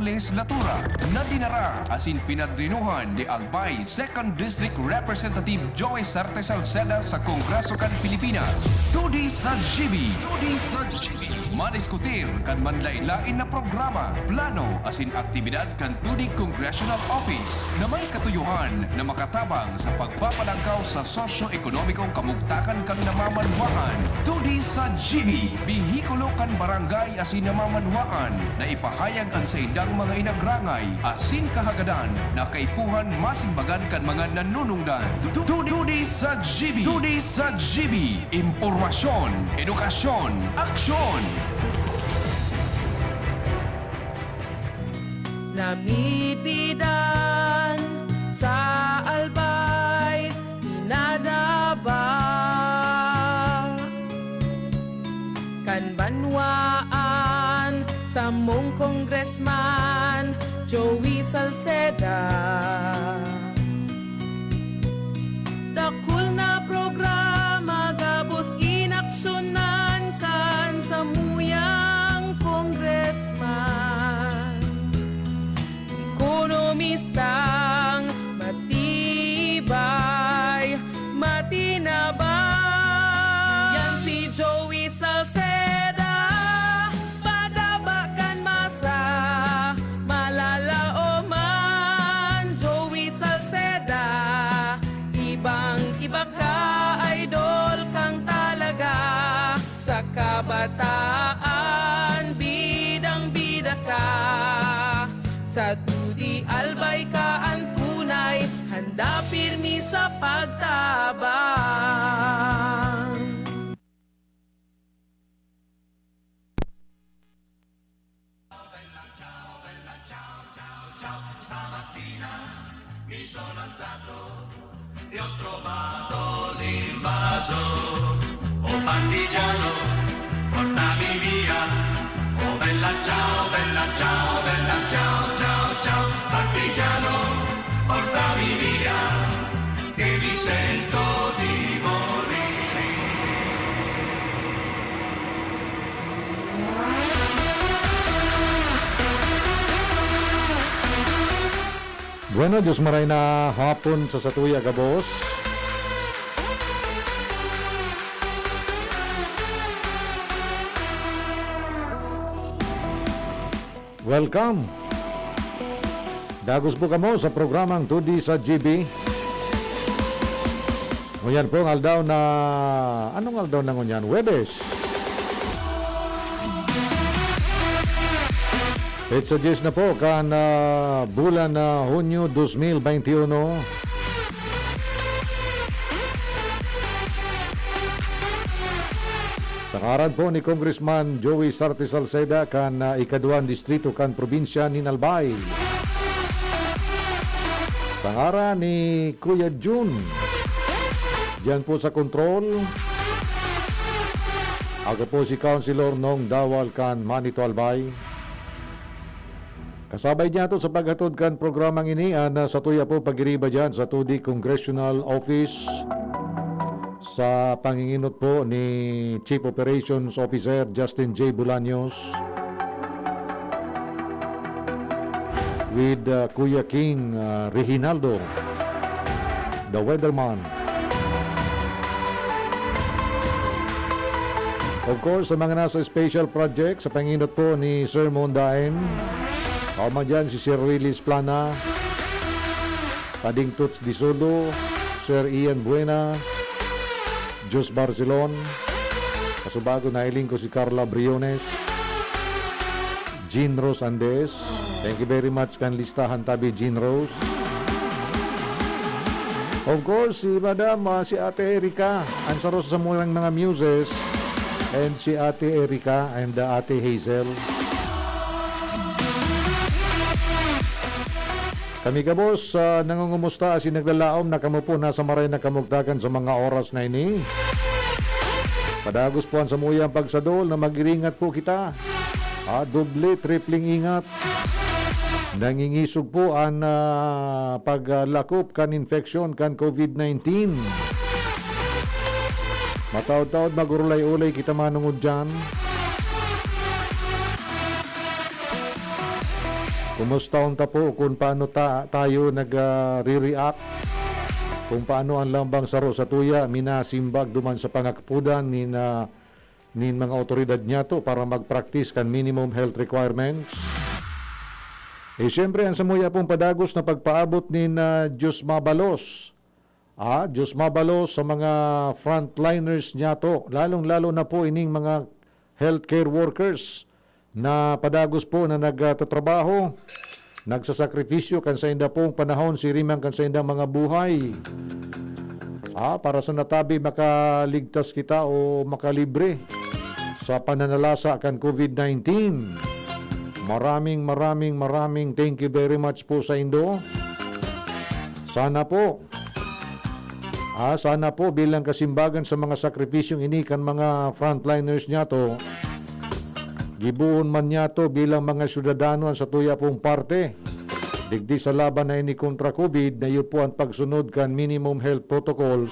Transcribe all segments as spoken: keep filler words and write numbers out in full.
Lehislatura na dinara asin pinadrinuhan ni Albay Second District Representative Joey Sarte Salceda sa Kongreso kan Pilipinas. Todi sa G B. Todi sa G B. Madiskutir kan manlain-lain na programa, plano asin aktibidad kan Todi Congressional Office na may katuyohan na makatabang sa pagpapalangkaw sa sosyo-ekonomikong kamugtakan kan namamanwaan. Todi sa G B, behikulo kan barangay asin namamanwaan na ipahayag an saindang mga inagrangay asin kahagadan na kaipuhan masimbagan kan mga nanunungdan. Tu-, tu-, Todi sa G B, Todi sa G B, impormasyon, edukasyon, aksyon. Namipidan sa Albay, pinadaba kan banwaan, samong Congressman Joey Salceda. Dakul na programa gabos inaksyonan kan samuyang congressman. Ekonomistang matibay, matinabang. Yan si Joey Salceda, padaba kan masa, malalaoman. Joey Salceda, ibang-iba ka, idol kang talaga. Sa kabataan, bidang-bida ka. Sa Todi Albay ka an tunay, handa pirmi sa pagtabang. Mi sono alzato e ho trovato l'invaso. Oh partigiano, portami via. Oh bella ciao, bella ciao, bella ciao, ciao, ciao. Partigiano, portami via, che mi sento di morire. Bueno, Diyos maray na hapon sa satuya gabos. Welcome. Dagos po kamo sa programang Todi sa G B. Ngunyan po ang aldaw na, anong aldaw na ngunyan? Huwebes. Petsa dyes na po kan, ah, bulan na Hunyo dos mil bente uno. Sa ngaran po ni Congressman Joey Sarte Salceda kan, ah, ikaduwang distrito kan probinsya nin Albay. Sa ngaran ni Kuya Jun, diyan po sa kontrol. Ako po si Councilor Nong Dawal kan Manito Albay. Kasabay niyato sa paghatod kan programang ini an, ah, satuya po pagiriba diyan sa Todi Congressional Office sa panginginot po ni Chief Operations Officer Justin J Bolaños with, ah, Kuya King, ah, Reginaldo, the weatherman. Of course, sa mga nasa special project, sa panginot po ni Sir Mondain, kauman dyan si Sir Willis Plana, Pading Toots Disulo, Sir Ian Buena, Jus Barcelon, kasubago nahiling ko si Carla Briones, Jean Rose Andes. Thank you very much kan listahan tabi, Jean Rose. Of course, si Madam, ah, si Ate Erica, ang saro sa samuyang mga muses, and si Ate Erica and, ah, Ate Hazel. Kami gabos, ah, nangungumusta asin naglalaom na kamo po nasa maray na kamugtakan sa mga oras na ini. Padagos po an samuyang pagsadol na mag-iringat po kita. Ah, doble, tripleng ingat. Nangingisog po an, ah, paglakop kan infeksyon kan COVID nineteen. Mataod-taod mag-urulay-ulay kita manongod diyan. Kumusta unta po kung paano ta-, tayo nag, ah, re-react? Kung paano ang lambang saro sa tuya, minasimbag duman sa pangapudan ni na, nin mga otoridad niyato para mag-practice kan minimum health requirements? E, siyempre, ang samuya pong padagos na pagpaabot nin, ah, Diyos mabalos. Ah, Diyos mabalos sa mga frontliners niyato, lalong-lalo na po ining mga healthcare workers na padagos po na nagtatrabaho, nagsasakripisyo kan sainda pong panahon, siring man kan saindang mga buhay. Ah, para sa natabi makaligtas kita o makalibre sa pananalasa kan COVID nineteen. Maraming, maraming, maraming thank you very much po sa indo. Sana po, ah, sana po bilang kasimbagan sa mga sakripisyong ini kan mga frontliners niyato, gibohon man niyato bilang mga syudadano an satuya pong parte digdi sa laban na ini kontra COVID, na iyo po ang pagsunod kan minimum health protocols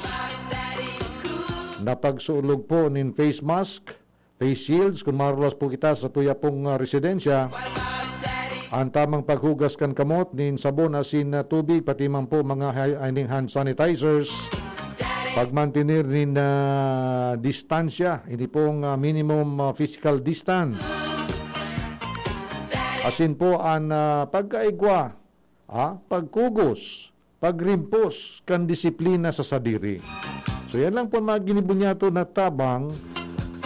na pagsulog po nin face mask, face shields, kun marulas po kita sa tuya pong, ah, residensya, ang tamang paghugas kan kamot nin sabon asin, ah, tubig, pati man po mga ha-, ining hand sanitizers, pagmantener nin, ah, distansya, ini pong, ah, minimum, ah, physical distance. Asin po an, ah, pagkaigwa, ah, pagkugos, pagrimpos kan disiplina sa sadiri. So, yan lang po ang mga ginibo niyato na tabang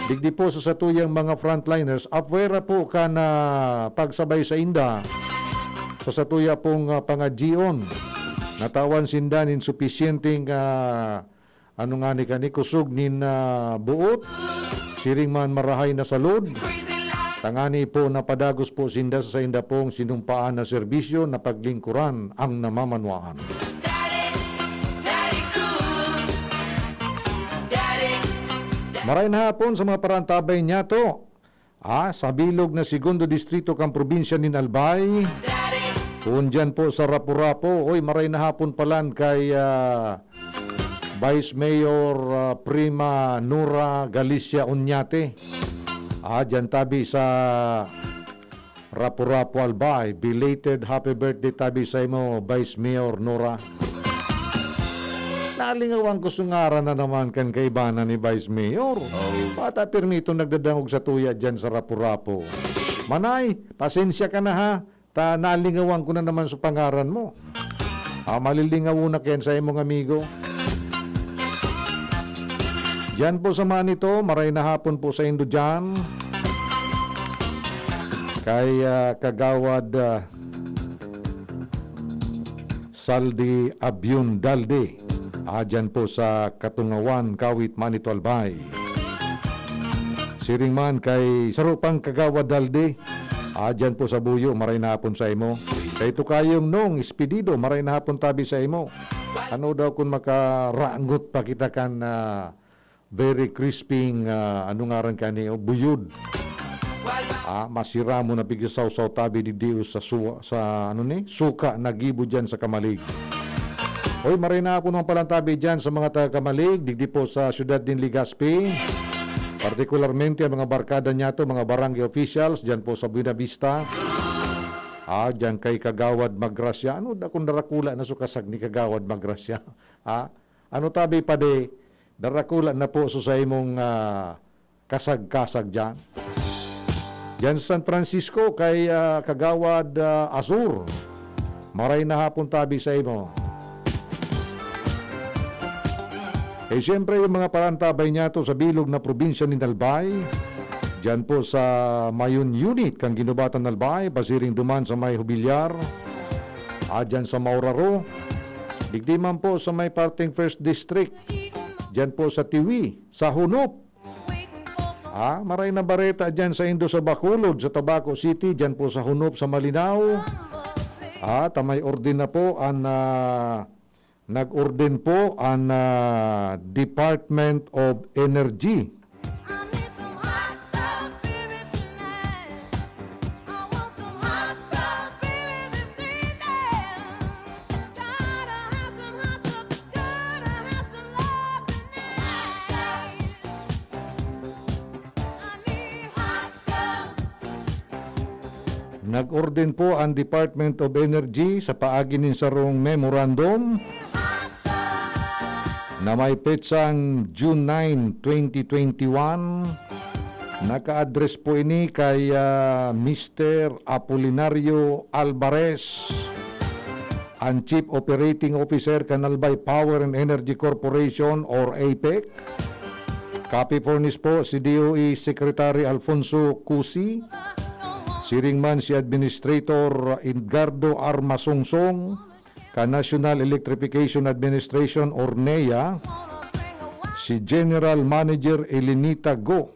digdi po sa satuyang mga frontliners, apwera po kan, ah, pagsabay sainda sa satuya pong, ah, pangadyion. Natawan sinda nin supisyenteng, ah, ano ngani kani, kusog nin, ah, boot, siring man marahay na salud, tangani po na padagos po sinda sa sainda pong sinumpaan na serbisyo na paglingkuran ang namamanwaan. Maray na hapon sa mga parantabay niyato. Ah, sa bilog na segundo distrito kan probinsya nin Albay. Kun diyan po sa Rapu-Rapu, oy, maray na hapon palan kay, ah, Vice Mayor, ah, Prima Nora Galicia Oñate. Ah, diyan tabi sa Rapu-Rapu, Albay. Belated happy birthday tabi sa imo, Vice Mayor Nora. Nalingawan ko sa ngaran na naman kan kaibanan ni Vice Mayor. Oh. Bata pirmi itong nagdadangog sa tuya dyan sa Rapu-Rapu. Manay, pasensya ka na ha. Ta nalingawan ko na naman sa pangaran mo. Ah, malilingawon na kayan sa imong amigo. Diyan po sa Manito, maray na hapon po sa indo dyan. Kay, ah, Kagawad, ah, Saldi Abion Dalde. Ah, dyan po sa Katungawan, Kawit, Manito, Albay. Siring man kay saro pang Kagawad Dalde. Ah, dyan po sa Buyo, maray na hapon sa imo. Kay Tukayong Nong Espedido, maray na hapon tabi sa imo. Ano daw kung makaragot pa kita kan, ah, very crisping, ah, ano ngaran kani, oh, buyod. Ah, masira mo na pigsasaw-saw tabi digdi sa suwa, sa ano ni, suka na gibo dyan sa Kamalig. Oy, maray na ako ng palantabi dyan sa mga taga Kamalig, digdi po sa siyudad nin Legazpi. Partikularmente ang mga barkada niyato, mga barangay officials, dyan po sa Buenavista. Ah, dyan kay Kagawad Magrasya. Ano da kung darakula na sukasag ni Kagawad Magrasya? Ah, ano tabi pa di, darakula na po so sa imong, ah, kasag-kasag dyan. Dyan sa San Francisco, kay, ah, Kagawad, ah, Azur. Maray na hapon tabi sa imo. Eh, siyempre, yung mga parantabay niya to sa bilog na probinsya ni Albay. Dyan po sa Mayon Unit, kang Ginubatan Albay, pasiring duman sa may Hubilyar. Ah, dyan sa Mauraro. Digdi man po sa may parteng First District. Dyan po sa Tiwi, sa Hunop. Ah, maray na bareta dyan sa indo sa Bacolod, sa Tabaco City, dyan po sa Hunop, sa Malinao. Ah, ta may orden na po an, ah, nag-orden po an, ah, Department of Energy. Nag-orden po ang Department of Energy sa paagi nin sarong memorandum na may petsang June nine, twenty twenty-one. Naka-address po ini kay, ah, Mister Apolinario Alvarez, ang Chief Operating Officer kan Albay Power and Energy Corporation or APEC. Copy furnished po si D O E Secretary Alfonso Cusi, siring man si Administrator Edgardo Armasungsong, kan National Electrification Administration or NEA, si General Manager Elinita Go,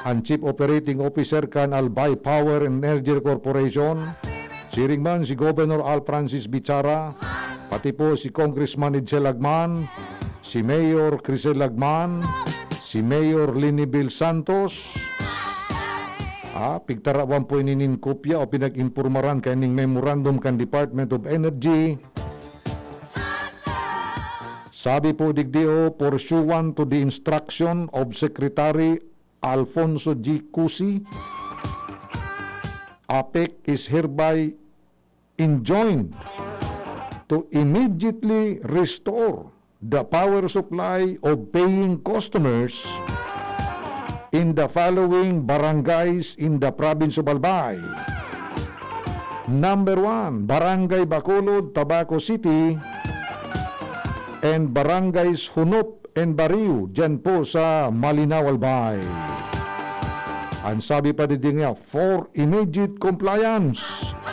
ang Chief Operating Officer kan Albay Power and Energy Corporation, siring man si Governor Al Francis Bichara, pati po si Congressman Edsel Agman, si Mayor Crisel Agman, si Mayor Linibel Santos. Ah, pigtarawan po ini nin kopya o pinag-impormaran kaining memorandum kan Department of Energy. Sabi po digdi, o, pursuant to the instruction of Secretary Alfonso G. Cusi, APEC is hereby enjoined to immediately restore the power supply of paying customers in the following barangays in the province of Albay. Number one, Barangay Bacolod, Tabaco City, and Barangays Hunop and Bariu, dyan po sa Malinao, Albay. Ang sabi pa digdi niya, for immediate compliance.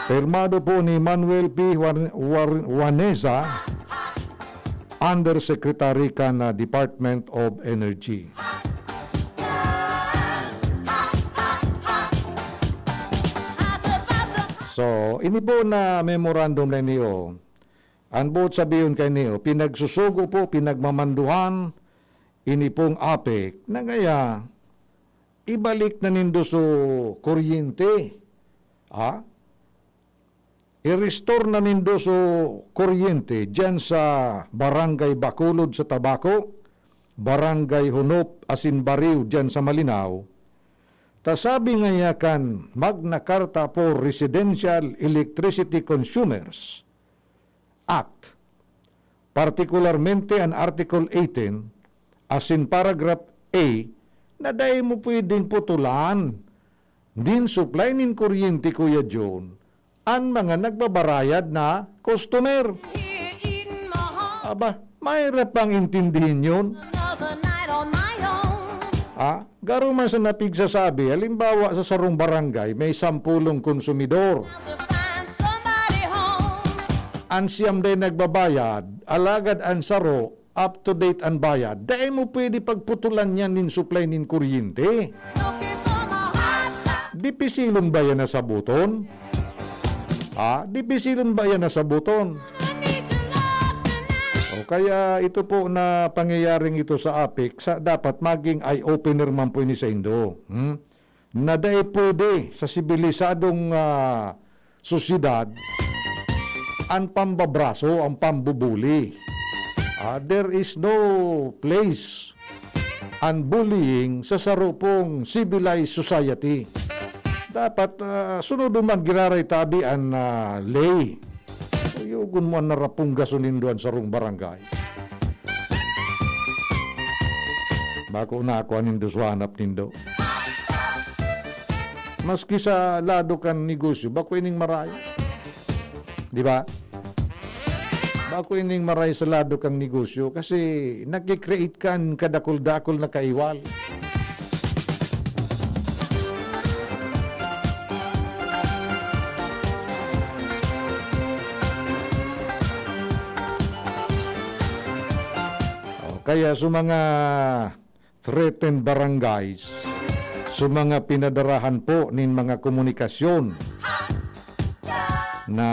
Pirmado po ni Manuel P. Juan-, Juan-, Juaneza, Undersecretary kan, ah, Department of Energy. So, ini po na memorandum na ini, o, ang boot sabihon kaini, o, pinagsusugo po, pinagmamanduhan, ini pong APEC, na kaya ibalik na nindo so kuryente. Ha? I-restore na nindo so kuryente diyan sa Barangay Bacolod sa Tabaco, Barangay Hunop asin Bariu diyan sa Malinao. Ta sabi ngaya kan Magna Carta for Residential Electricity Consumers Act, partikularmente an Article eighteen asin paragraph A, na dai mo pwedeng putulan nin supply nin kuryente, Kuya John, an mga nagbabarayad na customer. Aba, mahirap bang intindihin yun? Ah, garo man sa napigsasabi, halimbawa sa sarong barangay, may sampulong konsumidor. An siyam dai nagbabayad, alagad an saro, up to date an bayad. Dai mo pwede pagputulan yan nin supply nin kuryente. Dipisilon ba yan na sabuton? Ha? Dipisilon ba yan na sabuton? O kaya ito po na pangyayaring ito sa APEC, sa, dapat maging eye-opener man po ini saindo. Hmm? Na dai pwede sa sibilisadong, ah, sosyedad an pambabraso, an pambubuli. Ah, there is no place an bullying sa saro pong civilized society. Dapat, ah, sunodon man giraray tabi an, ah, ley. Kuyogon mo an narapunggason nindo an sarong barangay. Bako na ako an nindo sa hanap nindo. Maski sa lado kan negosyo, bako ining maray. Di ba? Bako ining maray sa lado kang negosyo kasi nagki-create kan kadakul-dakul na kaiwal. O, kaya sa mga threatened barangays, sa mga pinadarahan po nin mga komunikasyon na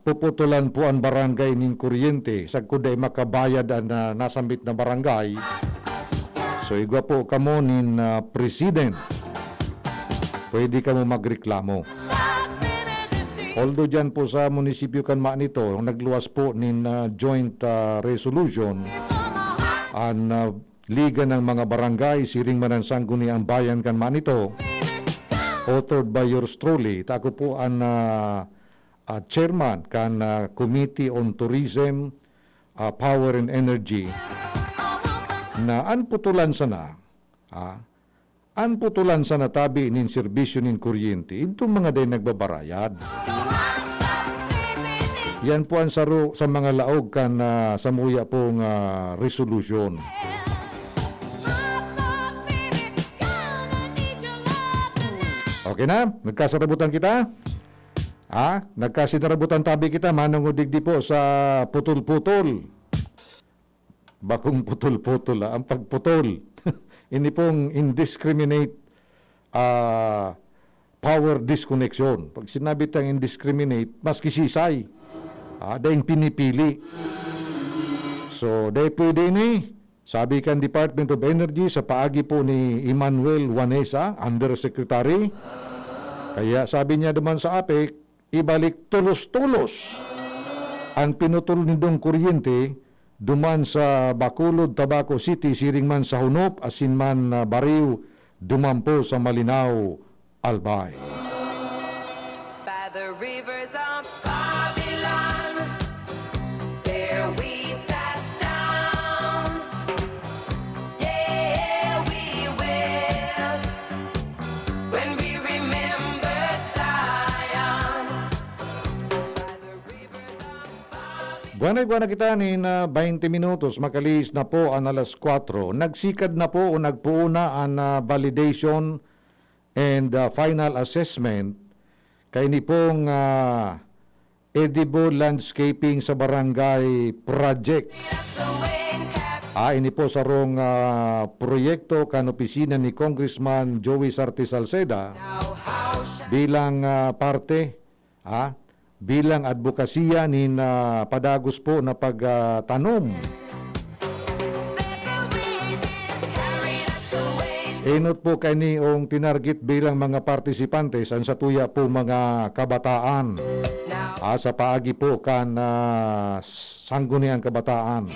puputulan po an barangay nin kuryente sagkod dai makabayad an, ah, nasambit na barangay. So, igwa po kamo nin, ah, president. Pwede kamo magreklamo. Although dyan po sa munisipyo kan Manito, nagluwas po nin, ah, joint, ah, resolution an, ah, Liga ng mga Barangay, siring man an Sangguniang Bayan kan Manito, authored by yours truly. Ta ako po an, ah, ah, chairman kan, ah, Committee on Tourism, ah, Power and Energy, na an putulan sana, ah, an putulan sana tabi nin serbisyo nin kuryente, itong mga dai nagbabarayad. Yan po ang saro sa mga laog kan, ah, samuya pong, ah, resolution. Okay na? Nagkasarabutan kita? Ha? Nagkasinarabutan tabi kita, manong o digdi po sa putol-putol. Bakong putol-putol, ah, ang pagputol. Ini pong indiscriminate, ah, power disconnection. Pag sinabi tang indiscriminate, maski sisay, ah, daing pinipili. So, dai pwede ini. Sabi kan Department of Energy sa paagi po ni Emmanuel Wanesa, Undersecretary, kaya sabi niya duman sa APEC, ibalik tolos-tolos an pinutol nindong kuryente duman sa Bacolod, Tabaco City, siring man sa Honop, asin man, ah, Bario, duman po sa Malinao, Albay. By the rivers of Babylon, there we sat down. Yeah, we wept when we remembered Zion. By the rivers of Babylon. Buwan na, buwan na kita nin, ah, baynte minutos, makalihis na po an alas kwatro. Nagsikad na po o nagpoon na an, ah, validation and, ah, final assessment kaini pong, ah, edible landscaping sa barangay project. Ah, ini po sarong, ah, proyekto kan opisina ni Congressman Joey Sarte Salceda bilang, ah, parte, ah, bilang adbokasiya nin, ah, padagos po na pag, ah, tanom. Enot po kaini ang tinarget bilang mga partisipantes an satuya po mga kabataan, ah, sa paagi po kan, ah, Sangguniang Kabataan.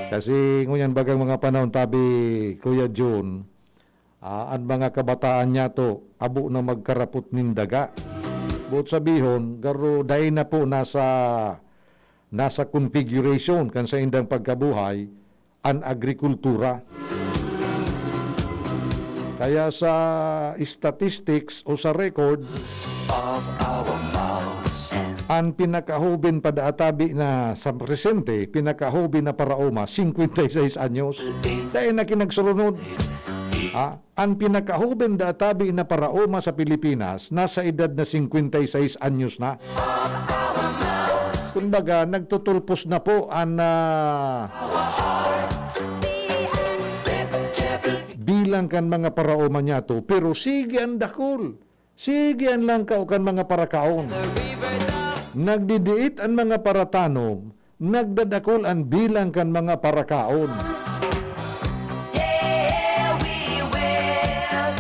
Kasi ngunyan bagang mga panahon, tabi, Kuya Jun, ah, an mga kabataan niyato, abo na magkarapot nin daga. Boot sabihon, garo dai na po nasa, nasa configuration kan saindang pagkabuhay an agrikultura. Kaya sa statistics o sa record, of our mouths and an pinakahoben pa daatabi na sa presente, pinakahoben na paraoma, singkwenta y seis anyos. Dai na kinagsurunod. Ha? An pinakahoben daatabi na paraoma sa Pilipinas, nasa edad na singkwenta y seis anyos na. Kumbaga, nagtutulpos na po an, ah, bilang kan mga paraoma niyato, pero sige an dakul. Sige an langkaw kan mga parakaon. Nagdidiit an mga paratanom, nagdadakul an bilang kan mga parakaon. Yeah, we will.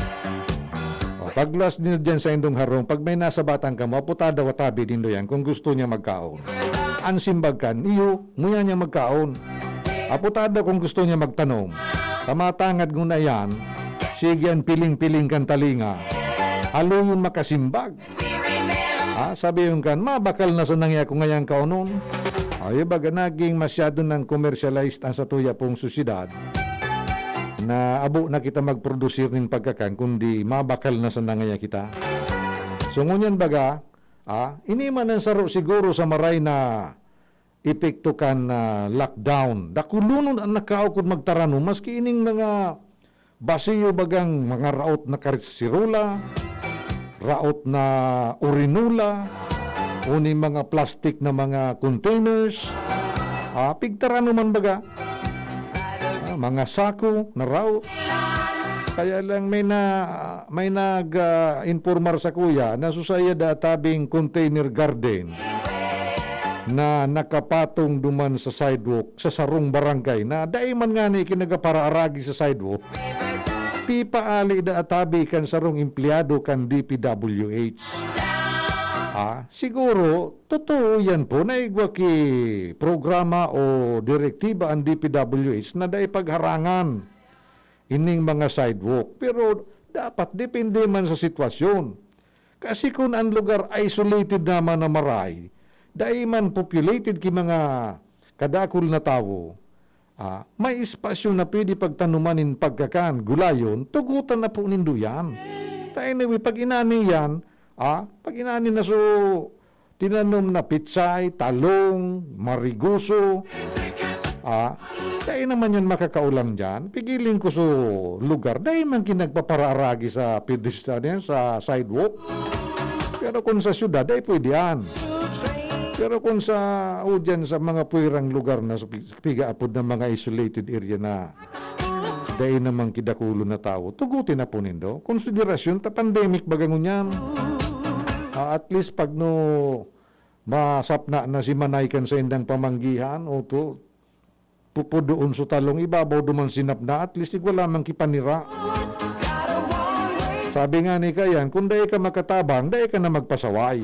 O, pagluwas nindo diyan sa indong harong, pag may nasabatan kamo, aputada watabi nindo yan kung gusto niya magkaon. An simbag kan, iyo, nguya niya magkaon. Aputada kung gusto niya magtanom. Kamatangad nguna yan, sige an piling-piling kan talinga. Haloyon makasimbag. Ah, sabi yung kan, mabakal na sana niya kung ngayang kaonon. Ay, baga naging masyado nang commercialized ang satuya pong sosyedad na abo na kita magprodusir nin pagkakan, kundi mabakal na sana ngaya kita. So, ngunyan baga, ah, ini man ang saro siguro sa maray na epekto kan, ah, lockdown. Dakulonon an nakaukod magtaranom, maski ining mga basiyo bagang mga raot na karisirula, raot na urinola, o ni mga plastic na mga containers. Ah, pigtaranom man baga. Ah, mga sako na raot. Kaya lang may na, may nag, ah, informar sa kuya na susaya da tabing container garden na nakapatong duman sa sidewalk sa sarong barangay na dai man ngani kinagaparaaragi sa sidewalk, pipaali da atabi kan sarong empleyado kan D P W H. Ah, siguro, totoo yan po na igwa ki programa o direktiba ang D P W H na dai pagharangan ining mga sidewalk. Pero Dapat depende man sa sitwasyon. Kasi kun an lugar isolated naman na maray, dai man populated ki mga kadakul na tawo, ah, may espasyo na pwede pagtanuman nin pagkakan, gulayon, tugotan na po nindo yan. Ta anyway, pag inani yan, ah, pag inani na so, tinanom na pitsay, talong, marigoso, ah, dai naman yan makakaulam dyan. Pigiling ko so lugar, dai man ki nagpaparaaragi sa pedestal yan, sa sidewalk. Pero kung sa syudad, dai pwede yan. Pero kung sa, o dyan sa mga puwerang lugar na sa pi-, pigaapod na mga isolated area na dai naman ki dakulon na tawo, tuguti na po nindo. Konsiderasyon ta pandemic baga ngunyan. Ah, at least pag no masapna na si Manay kan saindang pamanggihan, o to, pupudoon so talong, ibabaw duman sinapna, at least igwa lamang ki panira. Sabi nga ni Kayan, kung dai ka makatabang, dai ka na magpasaway.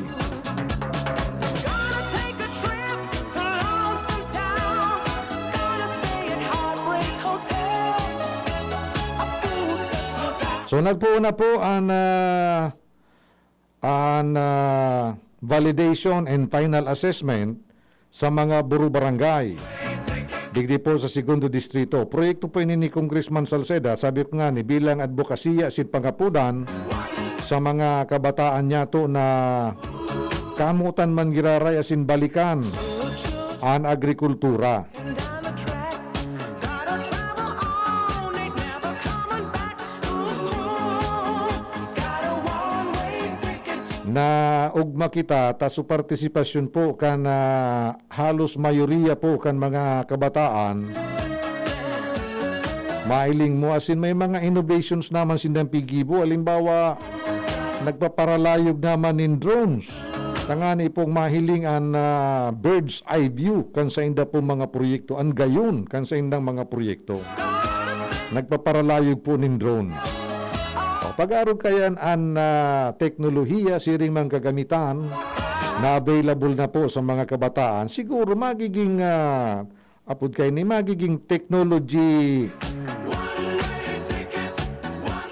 So, nagpoon na po an, ah, an, ah, validation and final assessment sa mga buro barangay digdi po sa Segundo Distrito. Proyekto po ini ni Congressman Salceda, sabi ko nga ni, bilang adbokasiya asin pangapodan sa mga kabataan niyato na kamotan man giraray asin balikan an agrikultura. Naugma kita ta so partisipasyon po kan, ah, halos mayoriya po kan mga kabataan, mahiling mo, asin may mga innovations naman sindang pigibo. Halimbawa, nagpaparalayog naman nin drones. Tangani pong mahiling an, ah, bird's eye view kan sainda pong mga proyekto, an gayon kan saindang mga proyekto. Nagpaparalayog po nin drone. O, pag-arog kayan an, ah, teknolohiya siring man kagamitan na available na po sa mga kabataan, siguro magiging, ah, apod kaini, magiging technology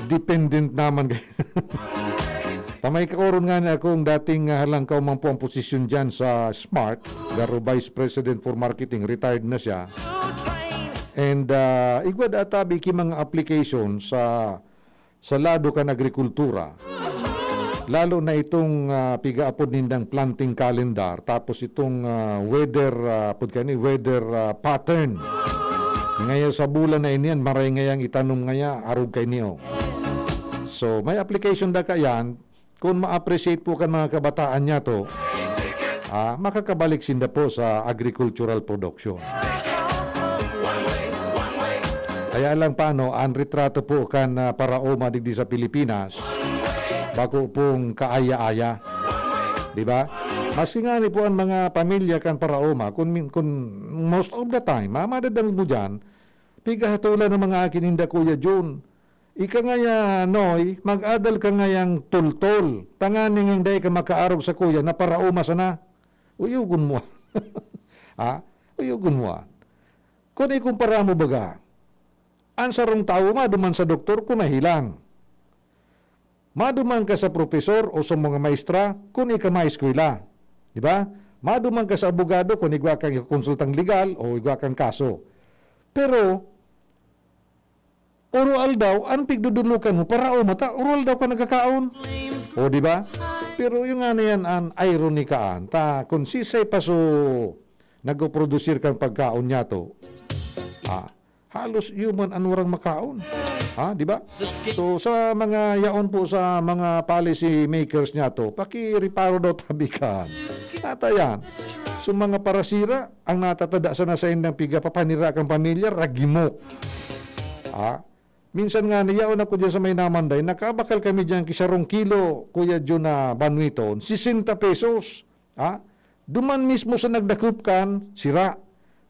dependent naman. Ta may kaoron nga na akong dating, ah, halangkaw man po ang posisyon dyan sa Smart, garo Vice President for Marketing, retired na siya. And, ah, igwa da tabi ki mga application sa, sa lado kan agrikultura. Lalo na itong, ah, pigaapod nindang planting calendar, tapos itong, ah, weather, ah, apod kaini, weather, ah, pattern. Ngaya sa bulan na ini yan, maray ngayang itanom ngaya, arog kaini, oh. So, may application da kayan, kung ma-appreciate po kan mga kabataan niyato, ah, makakabalik sinda po sa agricultural production. Kaya lang paano, an retrato po kan, ah, paraoma digdi sa Pilipinas, bako pong kaaya-aya. Di ba? Maski nga ni po an mga pamilya kan paraoma, kun min-, kun most of the time, ah, madadangog mo diyan, pigahatolan ng mga aki ninda, Kuya Jun. Ika ngaya, Noy, mag-adal ka ngayang tultol. Tanganing dai ka makaarog sa kuya na paraoma sana. Uyogon mo. Ha? Uyogon mo, ah. Kun ikumpara mo baga, an sarong tawo maduman sa doktor kun nahilang. Maduman ka sa propesor o sa mga maestra kun ika maeskwela. Di ba? Maduman ka sa abogado kun igwa kang ikokonsultang legal o igwa kang kaso. Pero, oro-aldaw, an pigdodolokan mo, paraoma ta, oro-aldaw ka nagkakaon. O, di ba? Pero yung nga na yan, an irony kaan, ta, kung sisay pa so nagpoprodusir kan pagkaon niyato, ah, halos iyo man an warang makaon. Ha, di ba? So, sa mga yaon po, sa mga policy makers niyato, pakireparo daw tabi kan. Ata yan. So, mga parasira, ang natatada sana saindang pigapapanira kan pamilya, ragimok. Ha? Minsan nga, niyaon ako dyan sa may Namanday, nakabakal kami dyan ki sarong kilo, Kuya Jun, na banwiton, sesenta pesos. Ha? Duman mismo sa nagdakop kan sira,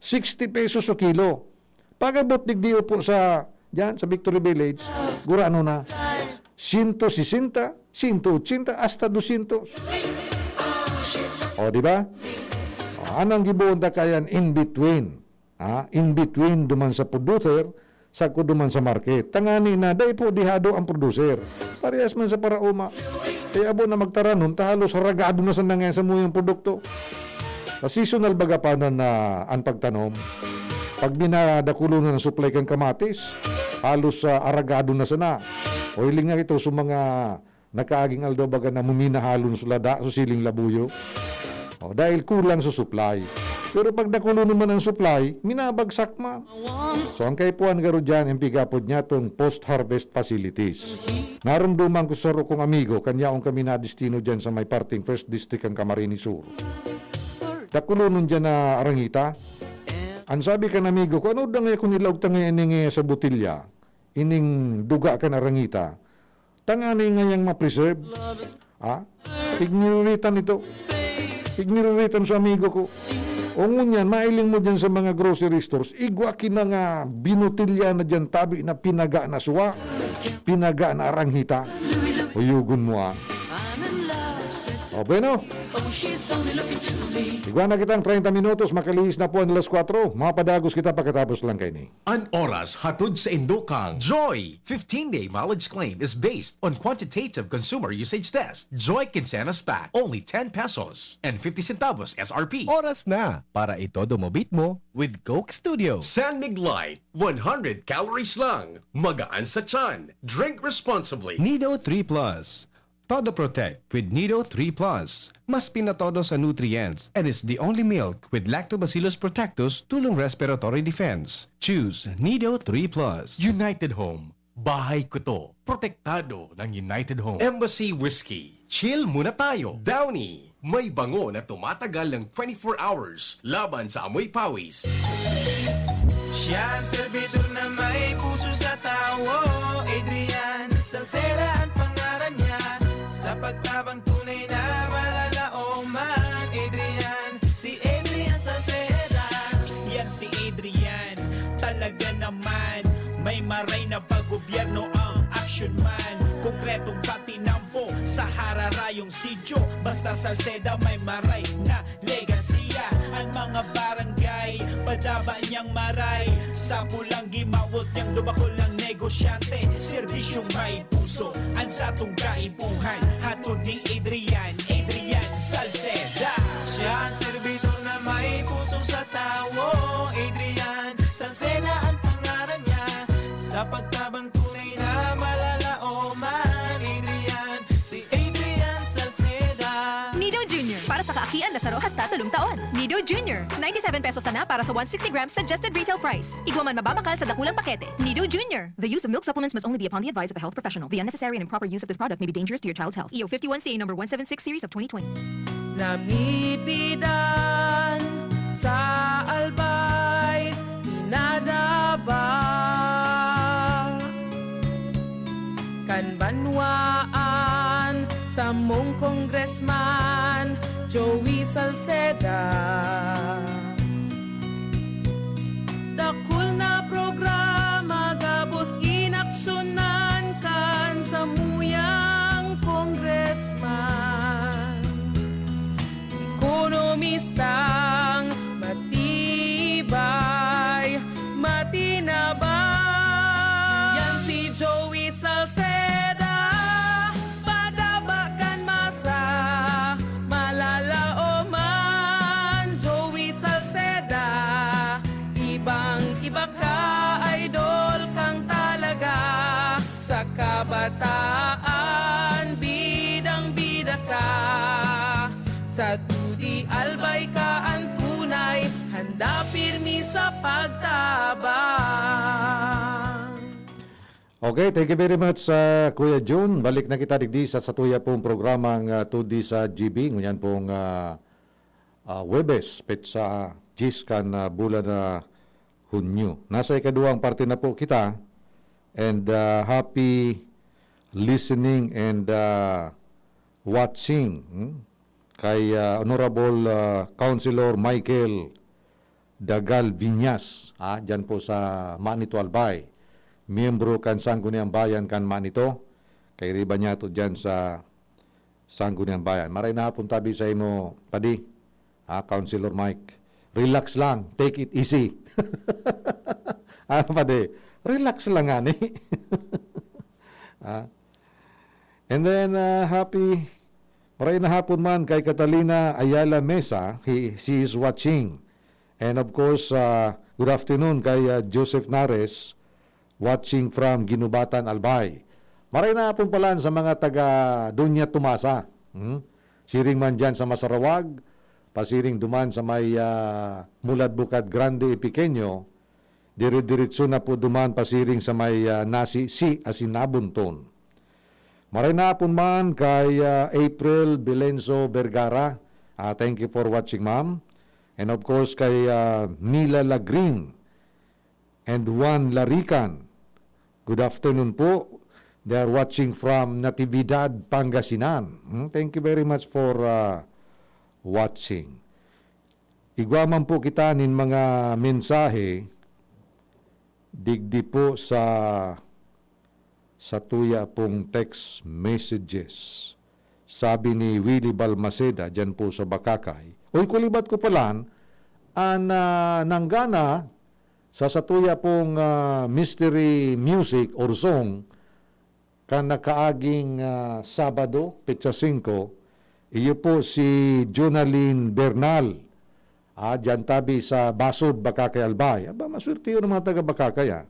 sixty pesos sa kilo. Pag-abot digdi po sa, dyan, sa Victory Village, gurano na, sento sesenta, sento otsenta, hasta dosyentos. O, di ba? O, anong giboon ta kayan in between? Ha? In between duman sa producer, sagkod duman sa market. Tangani na, dai po dihado ang producer. Parehas man sa paraoma. Kaya abo na magtaranom, ta halos haragado na sana ngayon sa muyang produkto. Sa seasonal baga pa na, na ang pagtanom. Pag binadakulonan ang supply kan kamatis, halos, ah, aragado na sana. O hiling nga ito sa mga nakaaging aldaw baga na muminahalon sa lada, sa siling labuyo. O, dahil kulang sa supply. Pero pag dakulo naman ang supply, minabagsak man. So, ang kaipuhan garo dyan, ang pigapod niya tong post-harvest facilities. Narumduman ko sa saro kong amigo, kanya akong kami na destino dyan sa may parting First District ang Camarines Sur. Dakulonon dyan na arangita. Ang sabi kan amigo ko, "Ano da ngayon kung nilaog ta ngayon ini nga sa botilya? Ining duga kan arangita. Tangani ngayang ma-preserve." Ha? Igniriritan ito. Igniriritan sa amigo ko. O ngunyan, mailing mo dyan sa mga grocery stores, igwa ki mga binutilya na dyan tabi na pinaga na suwa, pinaga na aranghita. Uyugon mo, ah. O, bueno. Igwa na kitang treinta minutos, makalihis na po ang alas kwatro. Mapadagos kita pagkatapos lang kaini. An oras hatod sa indokang Joy. Fifteen-day mileage claim is based on quantitative consumer usage test. Joy Quincenas Pack, only ten pesos and fifty centavos S R P. Oras na para itodo mo beat mo with Coke Studio. San Mig Light, one hundred calories lang. Magaan sa tiyan. Drink responsibly. Nido three Plus. Todo Protect with Nido three Plus. Mas pinatodo sa nutrients and is the only milk with Lactobacillus protectus tulong respiratory defense. Choose Nido three Plus. United Home. Bahay ko to. Protektado ng United Home. Embassy Whiskey. Chill muna tayo. Downy. May bango na tumatagal ng twenty-four hours laban sa amoy pawis. Siya ang servidor na may puso sa tawo. Adrian Salceda ang pangaran niya. Sa pagtabang tunay na malalaoman. Adrian, si Adrian Salceda. Yan si Adrian, talaga naman. May maray na pag-gobyerno ang action man. Konkretong patinampo sa hararayong sityo. Basta Salceda may maray na legasiya. An mga barangay, padaba niyang maray. Sa pulang gimawot niyang dubakol ang negosyante. Serbisyong may puso, an satong kaipuhan. Hatod ni Adrian, Adrian Salceda. Siya ang servidor na may puso sa tawo. Adrian Salceda ang pangaran niya. Sa pagtabang tunay na malalaoman. Adrian, si Adrian Salceda. Nido Junior, para sa kaakian na saro hasta tolong taon. Nido Junior, ninety-seven pesos sana para sa one sixty grams suggested retail price. Igwa man mababakal sa dakulang pakete. Nido Junior. The use of milk supplements must only be upon the advice of a health professional. The unnecessary and improper use of this product may be dangerous to your child's health. E O fifty-one C number one seven six series of twenty twenty. Namipidan sa Albay, pinadaba kan banwaan samong Congressman Joey Salceda. Dakul na programa gabos inaksyonan kan samuyang congressman. Ekonomistang matibay, matinabang. Yan si Joey Salceda, padaba kan masa, malalaoman. Joey Salceda, ibang-iba ka, idol kang talaga. Sa kabataan, bidang-bida ka. Sa T U D I Albay ka an tunay, handa pirmi sa pagtabang. Okay, thank you very much, ah, Kuya Jun. Balik na kita digdi sa satuya pong programang, ah, T U D sa G B. Ngunyan pong, ah, ah, Huwebes, petsa diyes kan, ah, bulan na Hunyo. Nasa ikaduwang parte na po kita. And, ah, happy listening and, ah, watching, hmm, kay, ah, Honorable, ah, Councilor Michael Dagal Viñas, ah, dyan po sa Manito, Albay. Miyembro kan Sangguniang Bayan kan Manito. Kairiba niya to dyan sa Sangguniang Bayan. Maray na hapon tabi sa imo, padi. Ah, Councilor Mike. Relax lang. Take it easy. Ah, padi. Relax lang ngani. Ah. And then, ah, happy, maray na hapon man kay Catalina Ayala Mesa. He, she is watching. And of course, ah, good afternoon kay, ah, Joseph Nares, watching from Guinobatan, Albay. Maray na hapon pala sa mga taga Doña Tomasa. Hmm? Siring man dyan sa Masarawag, pasiring duman sa may, ah, Mulad Bukad Grande y Pequeño, dire-diretso na po duman pasiring sa may, ah, Nasi-si asin Nabunton. Maray na hapon man kay, ah, April Belenso Vergara. Ah, thank you for watching, ma'am. And of course, kay, ah, Mila Lagrin and Juan Larican. Good afternoon po. They are watching from Natividad, Pangasinan. Hmm, thank you very much for, ah, watching. Igwa man po kita nin mga mensahe digdi po sa, sa tuya pong text messages. Sabi ni Willy Balmaceda, dyan po sa Bakakay, "Uy, kulibat ko palan, an, ah, nanggana sa satuya pong, ah, mystery music or song kan nakaaging, ah, Sabado, petsa singko, iyo po si Jonalyn Bernal. Ah, diyan tabi sa Basod, Bakakay, Albay." Aba, maswerte yun ang mga taga Bakakay, ah.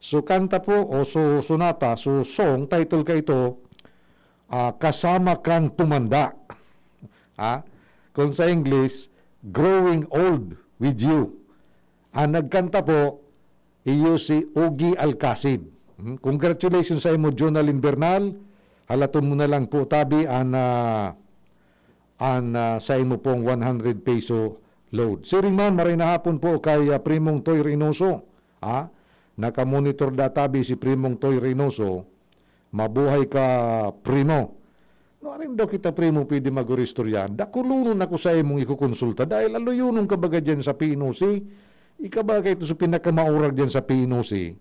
So, kanta po o so, sonata, so song, title ka ito, ah, "Kasama Kang Tumanda." Ah, kung sa English, "Growing Old with You." Ang nagkanta po, iyo si Ogie Alcacid. Hmm, congratulations sa imo, Jonalyn Bernal. Halaton mo na lang po, tabi, an, ah, an, ah, sa imo pong one hundred peso load. Siring man, maray na hapon po kay, ah, Primong Toy Reynoso. Ah, nakamonitor da tabi si Primong Toy Reynoso. Mabuhay ka, Primo. No, arin daw kita, Primo, pwede mag-oristorya? Dakulonon ako sa imong ikukonsulta dahil aluyonon ka baga diyan sa P N O C. Ika baga ito sa pinakamaurag diyan sa P N O C.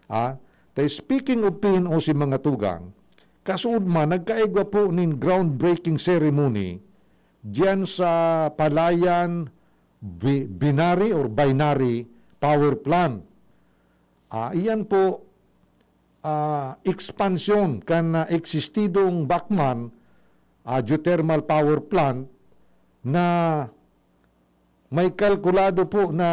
Ah, tay speaking of P N O C, mga tugang, kasuod man, nagkaigwa po nin groundbreaking ceremony diyan sa Palayan Bi-, Binary or Binary Power Plant. Ah, iyan po, ah, ekspansyon kan, ah, eksistidong Bacman, ah, geothermal power plant na may kalkulado po na,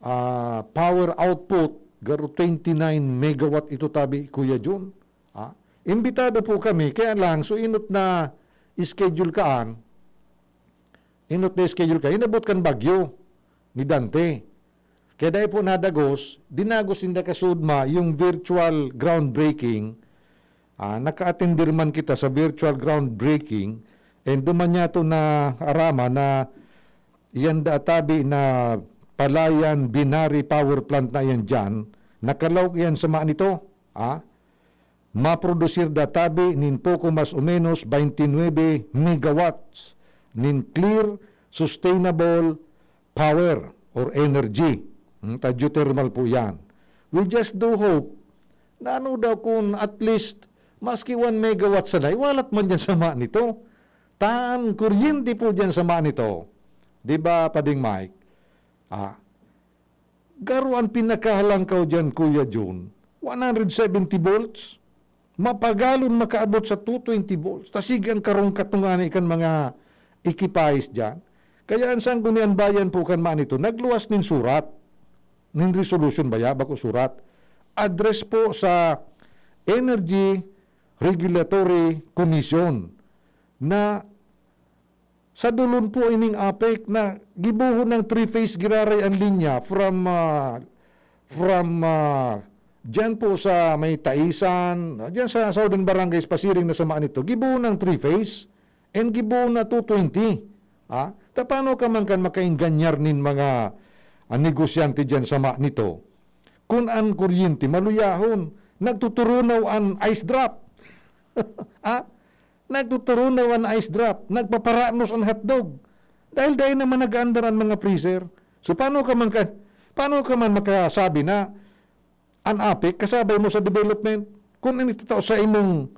ah, power output, garo twenty-nine megawatt ito tabi, Kuya Jun. Ah, imbitado po kami, kaya lang, so inot na schedule kaan, inot na schedule ka, inabot kan bagyo ni Dante. Kaya dai po nadagos, dinagos ninda kasudma yung virtual groundbreaking. Ah, naka-attend man kita sa virtual groundbreaking, and duman niya to na arama na iyan da tabi na Palayan Binary Power Plant na iyan diyan, nakalaog iyan sa mga nito. Ah, maprodusir da tabi nin poko mas o menos twenty-nine megawatts nin clear, sustainable power or energy. Hmm, ta geothermal po yan. We just do hope na ano daw kung at least maski one megawatt sana, iwalat man dyan sa mga nito. Tan kuryente po dyan sa mga nito. Di ba, Pading Mike? Ah, garo an pinakahalangkaw diyan, Kuya Jun, one hundred seventy volts. Mapagalon makaabot sa two twenty volts. Ta sige an karong katungani kan mga ekipahis diyan. Kaya an Sangguniang Bayan po kan manito, nagluwas nin surat, nin resolution baya, bako surat, address po sa Energy Regulatory Commission na sa dulon po ining APEC na gibohon ng three-phase giraray an linya from, ah, from, ah, diyan po sa may Taisan, ah, diyan sa Southern Barangays, pasiring na sa mga nito. Gibohon ng three-phase and gibohon na two twenty. Ah, ta paano ka man kan makaingganyar nin mga, ah, negosyante diyan sa mga nito? Kun an kuryente maluyahon, nagtuturunaw an ice drop. Ah, nagtuturunaw an ice drop, nagpaparanos an hotdog. Dahil dai naman nag-aandar an mga freezer. So, paano ka man ka, paano ka man makasabi na an APEC kasabay mo sa development? Kung an itinatao sa imong,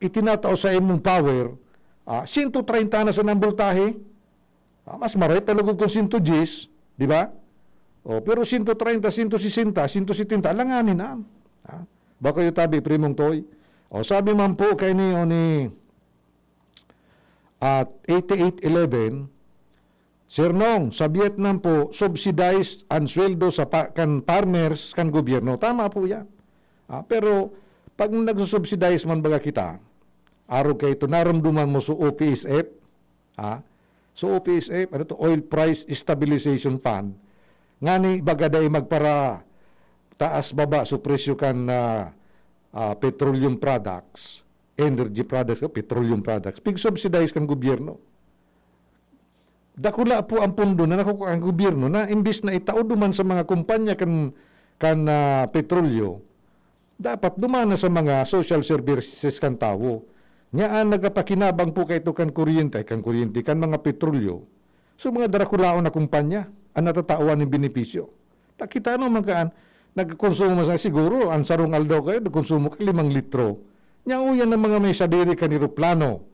itinatao sa imong power, ah, sento treinta na sana ang boltahe, ah, mas maray pa lugod kung sento dyes, di ba? O, pero sento treinta, sento sesenta, sento setenta, alanganin na. Ha? Bako iyo tabi, Primong Toy. O, sabi man po kaini o ni, at eighty-eight eleven, "Sir Nong, sa Vietnam po, subsidized an sweldo sa pa-, kan farmers, kan gobyerno." Tama po yan. Ah, pero pag nagsusubsidize man baga kita, arog kaito, narumduman mo sa O P S F, ah, sa O P S F, ano to, Oil Price Stabilization Fund, ngani baga dai magpara taas baba sa presyo kan, ah, ah, petroleum products, energy products, o petroleum products, pig-subsidize kan gobyerno. Dakula po ang pondo na nakukuha ang gobyerno na imbis na itao duman sa mga kumpanya kan, kan, ah, petrolyo, dapat duman na sa mga social services kan tawo. Nga ang nagapakinabang po kaito kan kuryente, ay kan kuryente, kan mga petrolyo, so mga darakulaon na kumpanya ang natatawan nin benepisyo. Ta kita ano man kaan, nagkonsumo man sa, siguro, ang sarong aldaw kayo, nagkonsumo ka limang litro. Nya uyan ang mga may sadiri kan eroplano,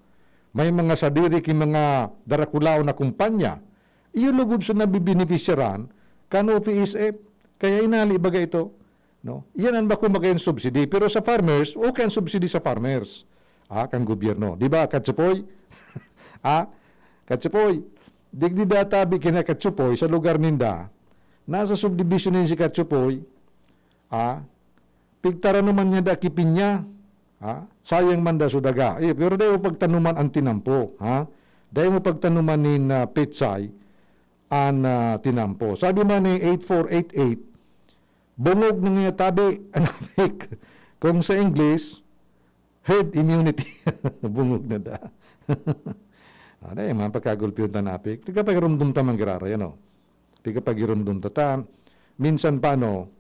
may mga sadiri ki mga darakulaon na kumpanya. Iyo lugod sa nabibenepisyaran kan O P S F. Kaya inali baga ito, no? Yan ang bako magayon subsidy. Pero sa farmers, okay ang subsidy sa farmers. Ah, kan gobyerno. Di ba, Katsupoy? Ah, Katsupoy, digdi databi kina Katsupoy sa lugar ninda. Nasa subdivision nin si Katsupoy. Ah, pigtaranuman niya da ki pinya. Ha? Sayang man da so daga. Eh, pero dai mo pagtanuman an tinampo, ha? Dai mo pagtanuman nin, ah, petsay an, ah, tinampo. Sabi man ni eight four eight eight, "Bungog na nga tabi, anapik." Kung sa English, herd immunity. Bungog na da. Ah, dai man pagkagulpiyon ta napik. Tigapagirumdom ta man giraray, ano? Tigapagirumdom ta. Ta, minsan pa, ano,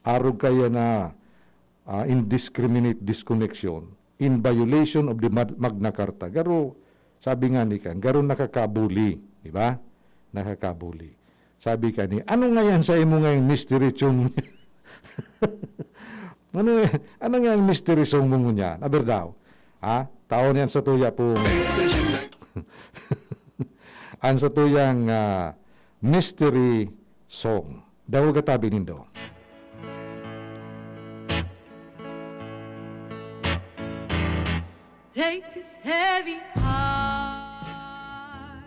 arog kaya na ah, indiscriminate disconnection in violation of the Mag-, Magna Carta. Garo, sabi nga ni kan, garo nakakabuli, di ba? Nakakabuli. Sabi ka ni, "Ano nga yan sa imo nga yung mystery song?" Ano, ano nga yung mystery song mo ngunyan? Aber daw. Ha? Taon yan sa tuya pong an satuyang, ah, mystery song. Dahul ka tabi nindo. Take this heavy heart,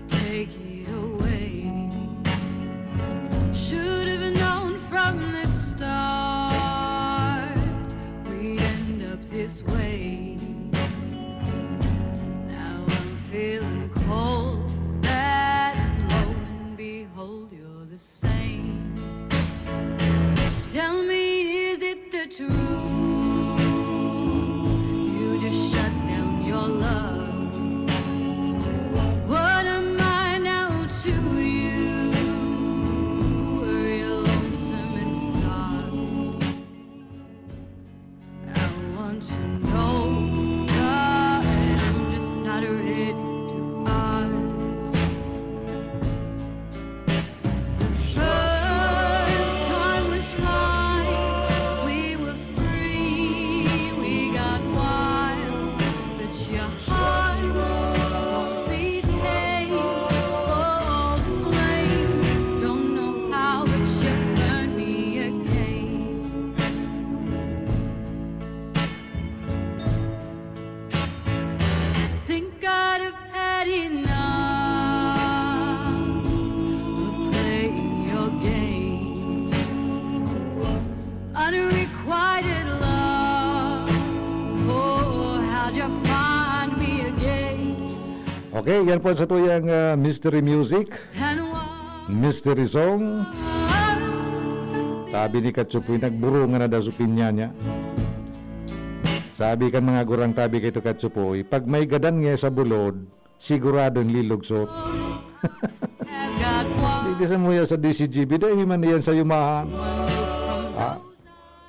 take it away. Should have known from the start we'd end up this way. Now I'm feeling cold, and lo and behold, you're the same. Tell me, is it the truth? You just shut down your love. What am I now to you? Are you lonesome and starved? I want to know, but I'm just not ready to ask. The first time was fine, we were free, we got wild, but your heart won't be tamed. Oh, flame, don't know how, but you burn me again. Think I'd have had enough of playing your games. Unrequited love, oh, how'd you find me again? Okay, yan po sa tuyang, ah, mystery music. And what Mystery song. Sabi ni Katsupoy, nagburungan na daw sa pinya niya. Sabi kan mga gurang tabi kay Katsupoy, "Pag may gadan nga sa bulod, siguradong lilugsot." Digdi sa muya sa D C G B, dai man yan sa yumahan. Ah,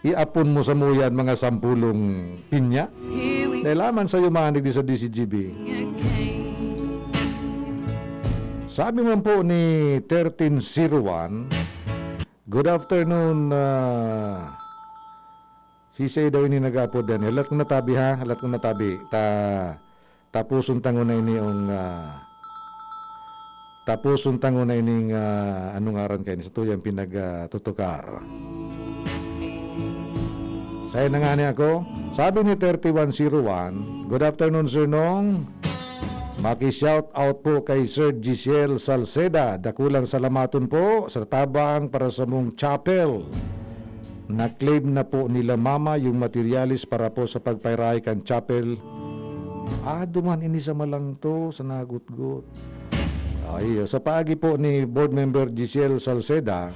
iapon mo sa muyan mga sampulong pinya. Dai laman sa yumahan digdi sa D C G B. Sabi man po ni thirteen zero one, "Good afternoon, ah, sisay daw ini nag-aapod yan?" Halat ko na tabi, ha? Halat ko na tabi. Ta-, tapuson tango na ini ang, ah, Taposon ta ngona ining, ah, ano ngaran kaini, sa tuyang pinag, ah, tutukar. Sayo na nga ni ako, sabi ni thirty-one zero one, "Good afternoon, Sir Nong. Maki-shout out po kay Sir Giselle Salceda. Dakulang salamaton po sa tabang para sa mong chapel. Na-claim na po nila Mama yung materyales para po sa pagpairay kan chapel." Ah, duman ini sa Malangto, sa Nagutgot. Ay, sa paagi po ni Board Member Giselle Salceda,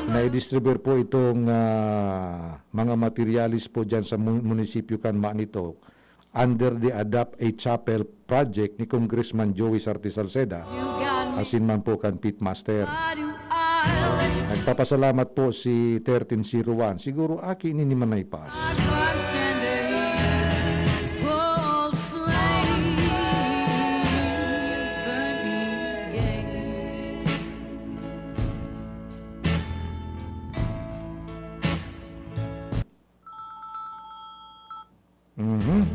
na i-distribute po itong, ah, mga materyales po dyan sa mu-, munisipyo kan Manitok under the Adopt a Chapel project ni Congressman Joey Sarte Salceda, asin man po kan Pitmaster. Nagpapasalamat po si thirteen zero one. Siguro aki ini ni Manay Paz. Mhm.